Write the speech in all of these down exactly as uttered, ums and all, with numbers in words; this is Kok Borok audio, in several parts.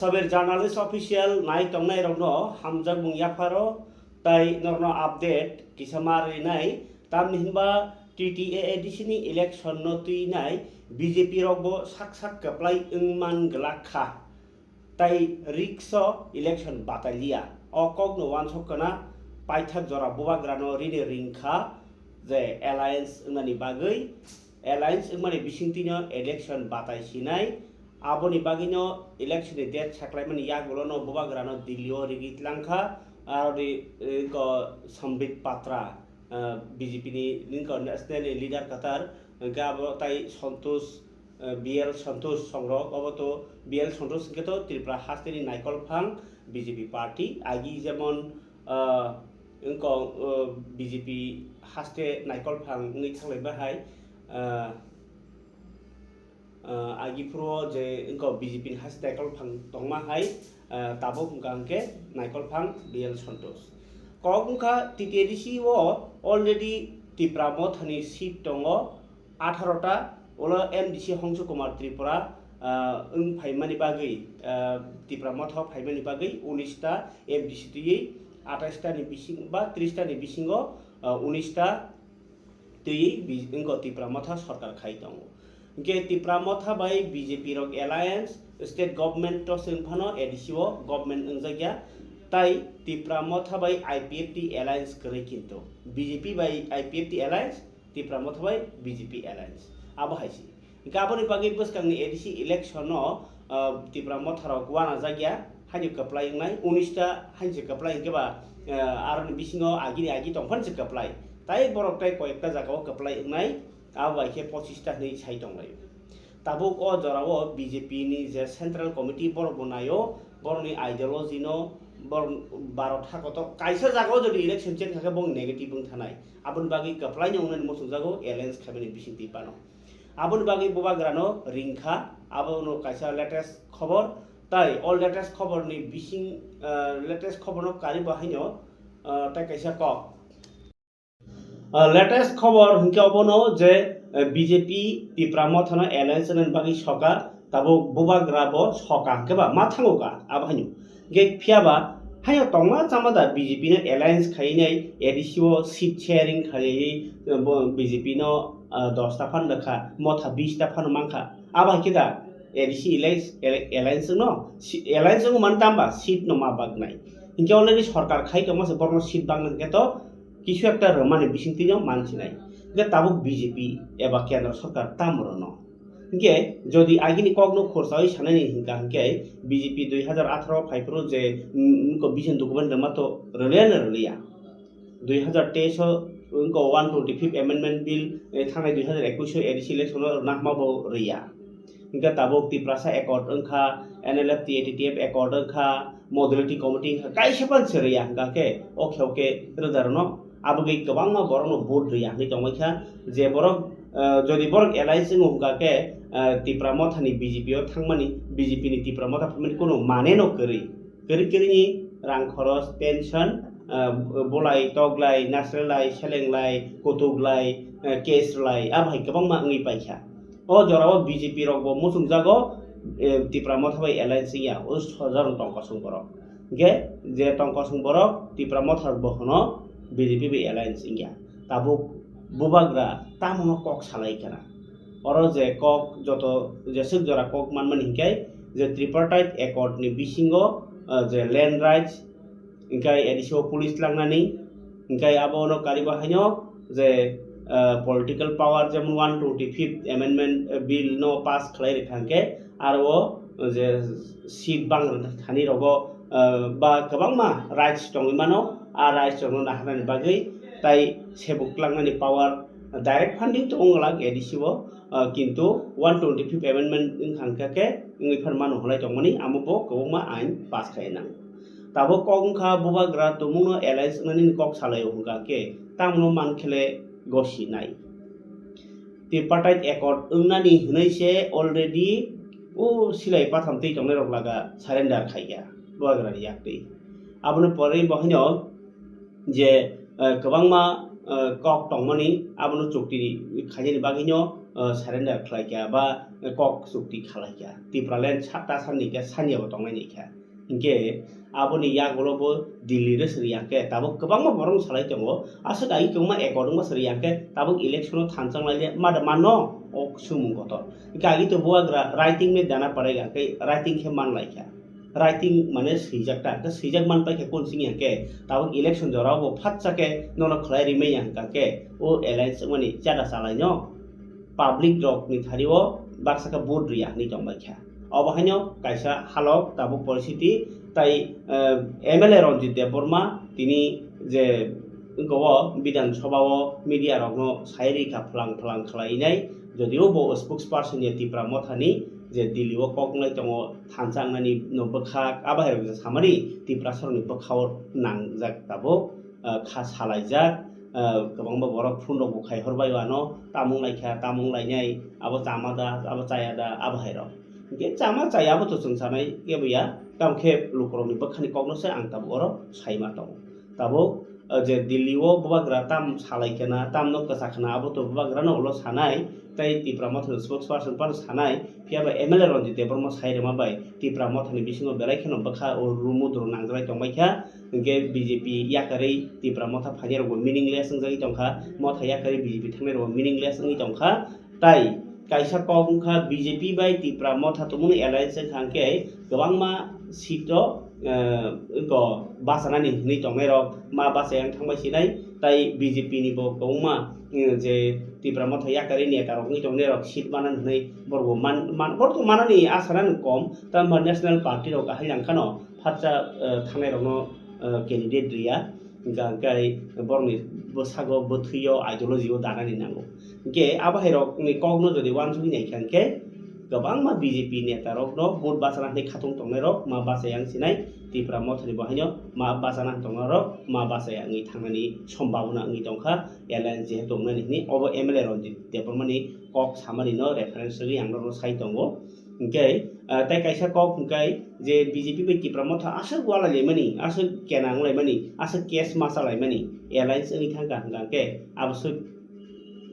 Saber Journalist Official nai tongnai rokno hamjakmung yapharo tai norno update kisa ma rinai, tamni hinba T T A A D C ni election no twi nai B J P rok bo sak sak kwplai wng man glak kha. Tai risk o election bataliya. O kok no uansuk kana paithak jora bubagra no rini ring kha je alliance wngnani bagwi, alliance wngmani bisingtwi no election batai sinai. Aboni bagwi no election ni date saklaimani yagulo no bubagra no Delhi o rigi tlang kha. Aroni, eh, ko Sambit Patra, ah, B J P ni, ni ko national leader kwtal, hwnkhe abo tai Santosh, eh, B L Santosh songrok, obo to B L Santosh hwnkhe to Tripura hasteni naikol phang B J P party, agi jemon, ah, wngkok, ah, B J P haste naikol phang wngwi thanglai bahai, ah, ah, agi phuru o je wngkok B J P ni haste naikol phang tongma hai, ah, tabuk wngkha hwnkhe naikol phang B L Santosh. Kok wngkha T T A D C o already Tipra Motha ni seat tongo atharo ta, ulo M D C Hongsu Kumar Tripura, ah, wng phaimani bagwi, ah, Tipra Motha o phaimani bagwi unis ta M D C twiwi atais ta ni bising ba tris ta ni bisingo, ah, unis ta twiwi bi-, wngkha Tipra Motha sorkar khai tongo. Hwnkhe Tipra Motha bai B J P rok alliance, state government to se wng phano A D C o government wngjakya, tai Tipra Motha bai I P F T alliance kwrwi kinto. B J P bai I P F T alliance, Tipra Motha bai B J P alliance. Abo hai se. Hwnkhe aboni bagwi bwskangni A D C election-o, ah, Tipra Motharok uanajakya, haino kwplai wngnai, unis ta haino se kwplai hwnkhe ba, ah, aroni bisingo agini agi tongphano se kwplai. Tai borok tai koyekta jagao kwplai wngnai, abo bai khe pochis ta hinwi sai tonglaio. Tabuk o jorao B J P ni je Central Committee borok bo naio, borokni ideology no, borok Bharat hakoto kaisa jagao jodi election chen kha khe bo negative wng thanai. Aboni bagwi kwplaino wngnani muchungjago alliance khaimani bisingtwi phano. Aboni bagwi bubagrano ring kha, abono kaisa latest khobor, tai o latest khoborni bising, ah, latest khoborno karibo haino, ah, tai kaisa kok. Ah, latest khobor hwnkhe obono je, eh, B J P Tipra Mothano alliance wngnani bagwi soka, tabuk bubagra bo soka hwnkhe ba ma thango ka abo haino. Hwnkhe phiya ba haino tongma chama da B J P no alliance khainai A D C o seat sharing khainai, eh, bo B J P no, ah, dos ta phan rwkha, Motha bis ta phano mankha. Abo hai khe da A D C alliance, alliance no, si-, alliance wngmani tamba seat no ma baknai. Hinkhe already sorkar khai tongma se borokno seat baknai hinkhe to kisu ekta rwmani bisingtwi no mansinai. Hinkhe tabuk B J P eba kendro sorkar tamo rwno. Hinkhe jodi agini kokno khorsaui sanani hinkha hinkhe B J P dui hazar atharo phaiphuru je, mm, ko vision document rwma to rwliya na rwliya. Dui hazar teis o wngkha one twenty fifth amendment bill, eh, thangnai dui hazar ekush o A D C election o rwna hwnma bo rwya. Hinkhe tabuk Tiprasa accord wngkha, N L F T A T T F accord wngkha, modality committee wngkha, kaisa phano se rwya hwnkha khe, okay, okay, rwda rwno. Aboni kwbangma borokno vote rwya hinwi tongbaikha, je borok, eh, jodi borok alliance wngo hwnkha khe, eh, Tipra Mothani B J P o thangmani, B J P ni Tipra Motha phaimani kunu mane no kwrwi. Kwrwi kwrwini rang khoros, pension, ah, bolai, toklai, nasrelai, selenglai, kutuklai, ah, case rwlai, abo hai kwbangma wngwi paikha. O jorao B J P rokbo muchungjago, eh, Tipra Motha bai alliance wngya, o sojon tongkosong borok. Hinkhe je tongkosong borok Tipra Motha bo hwno B J P bai alliance wngya. Tabuk bubagra tamono kok salai kana. Oro je kok joto jeswk jora kok manmani hinkhe je tripartite accord ni bisingo, ah, je land rights, hinkhe A D C o police langnani, hinkhe abono karibo haino je, ah, political power jemon one twenty fifth amendment, ah, bill no pass khlai rwkha hinkhe aro o je seat bang thani rogo, ah, ba kwbangma rights tongwi mano, a rights rokno naharnani bagwi tai sebuk langnani power direct funding to wng glak A D C o, ah, kintu one twenty fifth amendment wngkha hwnkha khe wngwi phan mano hwnlai tongmani amo bo kwbangma ain pass khai nang. Tabuk kok wngkha bubagra tumungno alliance wngnani kok salaio hwnkha khe tamno man khele gosi nai. Tripartite accord wngnani hwnwi se already o silai patham twi tongnai rok laga surrender khaikha bubagrani yaktwi. Aboni pore bo haino je, eh, kwbangma, eh, kok tongmani abono chukti khainani bagwino uh, surrender khlai kha ba kok chukti khalai kha. Tipraland sa ta sani khe sani abo tongnai ni kha. Hinkhe aboni yagulo bo Delhi re sri yang khe tabuk kwbangma borok salai tongo. Aswk agi kwbangma accord wngma sri yang khe tabuk election o thanchang lai le ma da mano o swngmung kotor. Hinkhe agi to bubagra writing me dana padai yang khe writing khe man lai kha. Writing mane swijak ta, ta swijak man pai khe kun sing yang khe tabuk election jora bo phatsa khe nono khlai rimai yang kha khe o alliance wngmani chada chalai no public rok ni thari o baksa khe vote riya hinwi tong bai kha. Obo haino kaisa halok tabuk poristiti tai, eh, M L A Ranjit Debbarma tini je wngkha o Bidhan Sabha o media rok no sai ri kha phlang phlang khlai nai, jodio bo spokesperson ya Tipra Motha ni je Delhi o kok wnglai tongo thansa wngnani no bwkha abo hai rok je samani Tiprasa rok ni bwkha o nangjak tabuk, ah, kha salaijak, ah, kwbangma borok phone rok bo khai hor bai o ano, tamung lai kha, tamung lai nai, abo chama da, abo chaya da, abo hai rok. Hinkhe chama chaya abo to chwng sanai kebo ya, tamo khe lukurok ni bwkha ni kok no se ang tabuk oro sai ma tongo. Tabuk, ah, je Delhi o bubagra tam salai khe na, tam no kwchak khe na, abo to bubagra no ulo sanai, tei Tipra Motha ni spokesperson phano sanai, phiya ba M L A Ranjit Debbarma sai rwma bai Tipra Motha ni bisingo belai kheno bwkha o rumudru nangjak tong bai kha. Hinkhe B J P yakarwi Tipra Motha phainai rok bo meaningless wngjagwi tong kha, Motha yakarwi B J P thangnai rok bo meaningless wngwi tong kha. Tai kaisa kok wngkha B J P bai Tipra Motha tongmani alliance wngkha hinkhe kwbangma seat o, eh, eko bachanani hinwi tongnai rok ma bachai ang thangbai sinai, tai B J P ni bo kwbangma, eh, je Tipra Motha yakarwi neta rok wngwi tongnai rok seat manan hinwi borok bo man, man, borok to manani asa nani kom, tamo National Party rok ahai lang khano phatsa, eh, thangnai rokno, eh, candidate riya. Hingkha hingkhe borokni bwsago bwthwio ideology o danani nango. Hingkhe abo hai rokni kokno jodi uansugwi naikha hingkhe kwbangma B J P neta rokno vote bachana hinwi khatung tongnai rok ma bachai ang sinai, Tipra Mothani bo haino ma bachana tongnai rok ma bachai wngwi thangnani sombhabona wngwi tongkha, alliance jehe tongnani hinwi obo M L A Ranjit Debbarmani kok samani no reference rwgwi ang norokno sai tongo. Hingkhe, ah, tei kaisa kok hingkhe je B J P bai Tipra Motha aswk walai laimani, aswk kena wng laimani, aswk case ma cha laimani, alliance wngwi thangkha hingkha hingkhe aboswk,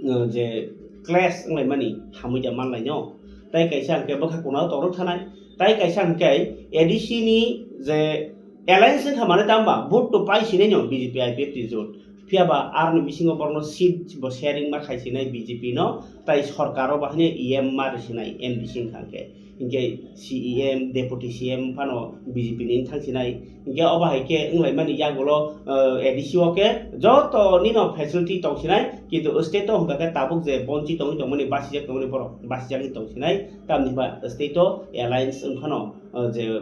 uh, je clash wng laimani hamwi da man laino. Tei kaisa hingkhe bwkha kuna o torok thanai, tei kaisa hingkhe A D C ni je alliance wngkha mane tangba vote to pai sinai no B J P I P F T jot. Phiya ba aroni bisingo borokno seat bo sharing ma khai sinai B J P no, tai sorkar o bahai no E M ma rw sinai M D C wngkha hingkhe. Hingkhe C E M, Deputy C M phano B J P ni wng thang sinai. Hingkhe obo hai khe wng laimani yagulo, uh, A D C o khe joto nino facility tong sinai, kintu state o hingkha khe tabuk je bonchi tongwi tongmani, basijak tongmani borok basijagwi tong sinai. Tamni hwnba state o alliance wng phano, uh, je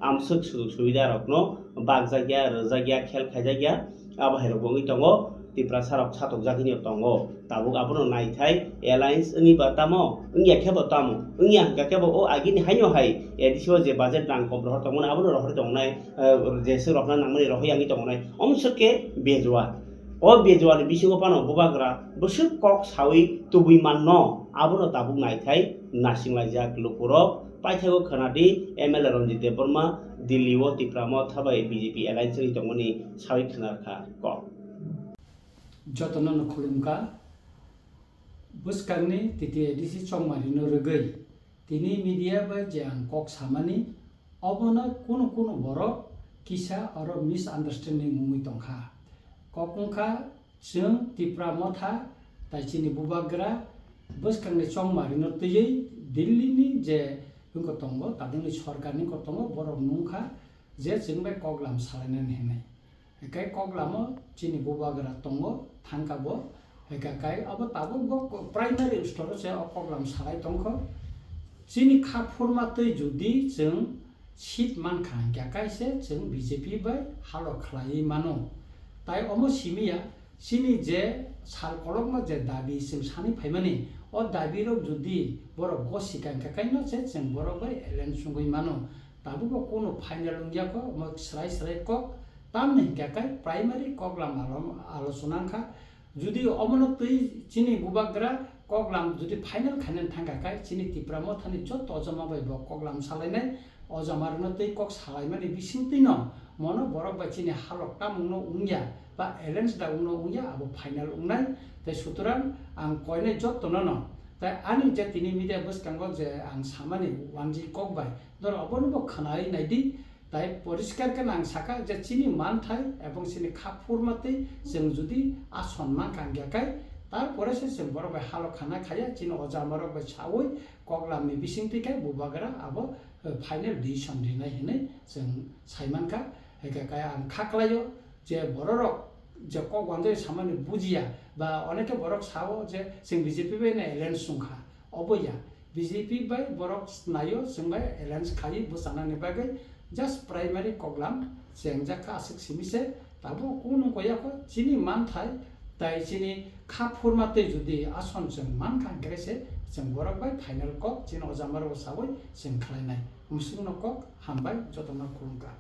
amswk sujog subida rokno bakjak ya, rwjak ya, khel khaijak ya. Abo hai rok bo wngwi tongo, Tiprasa rok satokjak hwnwi tongo. Tabuk abono naithai alliance wngwi ba tamo, wngya khe bo tamo, wngya hwnkha khe bo o agini haino hai A D C o je budget rang kom rohor tongmani abono rohor tongnai, eh, jeswk rohorna nangmani rohor yangwi tongnai. Omswk khe bejua. O bejua ni bisingo phano bubagra bwswk kok sawi tubui manno, abono tabuk naithai nasinglai jak lukurok. Paithago khwnadi M L A Ranjit Debbarma Delhi o Tipra Motha bai B J P alliance wngwi tongmani sawi khwna rwkha kok. Jotono no khulumkha. Bwskangni T T A D C chongmarino rwgwi tini media bai je ang kok samani, obono kunu kunu borok kisa oro misunderstanding wngwi tongkha. Kok wngkha, chwng Tipra Motha tai chini bubagra bwskangni chongmarino twiwi Delhi ni je wngkha tongo, tadingni sorkarni wngkha tongo, borok nungkha je chwng bai koklam salainani hinwi. Hinkhe koklamo chini bubagra tongo, thangkha bo. Hinkhe kai abo tabuk bo primary store o se o koklam salai tongkho. Chini kha phurma twi judi chwng seat mankha hinkhe kai se chwng B J P bai halo khlaiwi mano. Tai omo simiya chini je sal kolokma je dabi chwng sani phaimani, o dabi rok judi borok gosi ka hinkhe kai no se chwng borok bai alliance wngwi mano. Tabuk bo kunu final wngya kho, omo srai srai kok. Tamni hinkhe kai primary koklam alo-, alochona wngkha. Judi omono twi chini bubagra koklam judi final khainani thangkha kai, chini Tipra Mothani joto ojama bai bo koklam salainai, ojama rwno twi kok salaimani bisingtwino mono borok bai chini halok tamungno wngya ba alliance da wngno wngya abo final wngnai. Tei sutorang ang koinai jotono no Tai ani je tini media bwskango je ang samani wanji kok bai, norok abono bo khwnai naidi. Tai poriskar khe ang saka je chini manthai ebong chini kha phurmatwi chwng jodi ason mankha hwnkhe kai, tarpore se chwng borok bai halo khana khaya, chini oja amarok bai sawi koklamni bisingtwi khe bubagra abo, eh, final decision rinai hinwi chwng saimankha. Hwnkhe kai ang kha klaio je bororok je kok wanjai samani bujiya, ba onekhe borok sao je chwng B J P bai no alliance wngkha, obo ya. B J P bai borok naio chwng bai alliance khaiwi bwchanani bagwi just primary koklam chengjak kha aswk simi se, tabuk kunu koyakho chini manthai tai chini kha phurma tei jodi ason chwng mankha hwnkhe se chwng borok bai final kok chini oja amarok sawi chwng khlainai. Musukno kok hambai, jotono khulumkha.